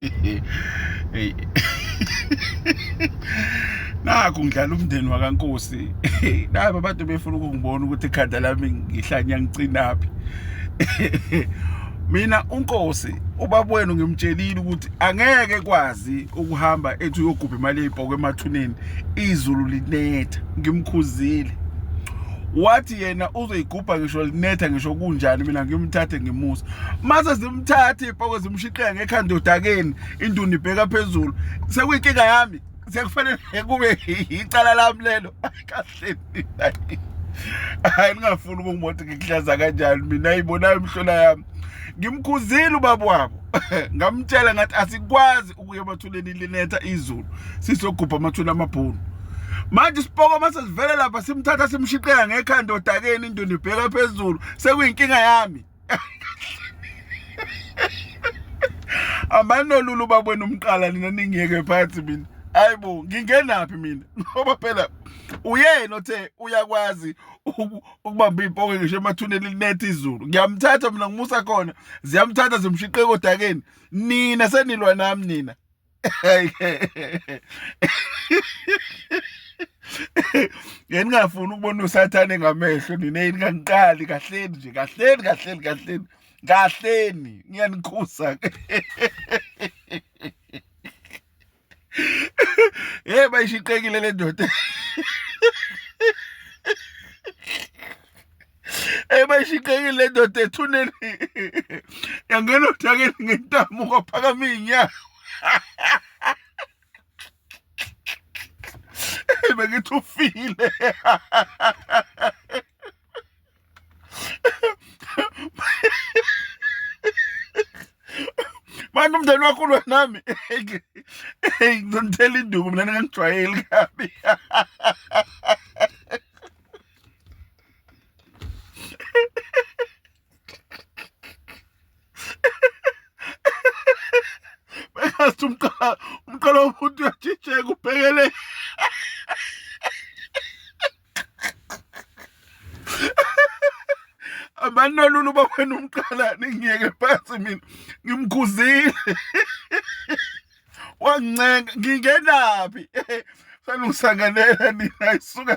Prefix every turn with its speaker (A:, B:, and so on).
A: Hey. Nakhu ngidlala umndeni wakaNkosi. Naba abantu befuna ukungibona ukuthi ikhanda lami ngihlanya ngicinaphi. Mina uNkosi ubaba wenu ngimtshelile ukuthi angeke kwazi ukuhamba ethi uyogubha imali yey'poko emathuneni izulu linetha ngimkhuzile wathi yena uzoyigubha ngisho linetha ngisho kunjani mina ngimthathe ngimusa mase zimthathe ipoko zimshiqeka ngekhanda odakeni induna ibheka phezulu sekuyinkinga yami sekufanele kube icala lami lelo kahle hayi ningafuni ukungibona ngikuhlaza kanjani mina ayibonayo imhlola yami ngimkhuzile ubaba wabo ngamtshela ngathi asikwazi ukuya emathuneni linetha izulu sizogubha amathuna amabhunu manje isipoko mase sivele lapha simthatha simshiqeka ngekhanda odakeni induna ibheka phezulu sekuyinkinga yami amanolulu babwena umqala nina ningiyeke phansi mina hayibo ngingenaphi mina ngoba phela uyena othe uyakwazi ukubamba iy'poko ngisho emathuneni linetha izulu ngiyamthatha mina ngimusa khona ziyamthatha zimshiqeka odakeni nina senilwa nami nina yena ningafuni ukubona usathane ngamehlo nina yini kangiqali kahleni nje kahleni kahleni kahleni kahleni ngiyanikhusa hey bayishiqekile le ndoda Hey bayishiqekile le ndoda ethuneni yangena odakeni ngentamo kwaphakama iy'nyawo bengithi ufile manje umndeni wakho ulwa nami ngizonithela induku mina ningangijwayeli kabi Bengathi umqala umqala womuntu uyajijeka ubhekele abanolulu bakwena umqala ningiyeke phansi mina ngimkhuzile wangincenga ngingenaphi sanungisanganela nina isuka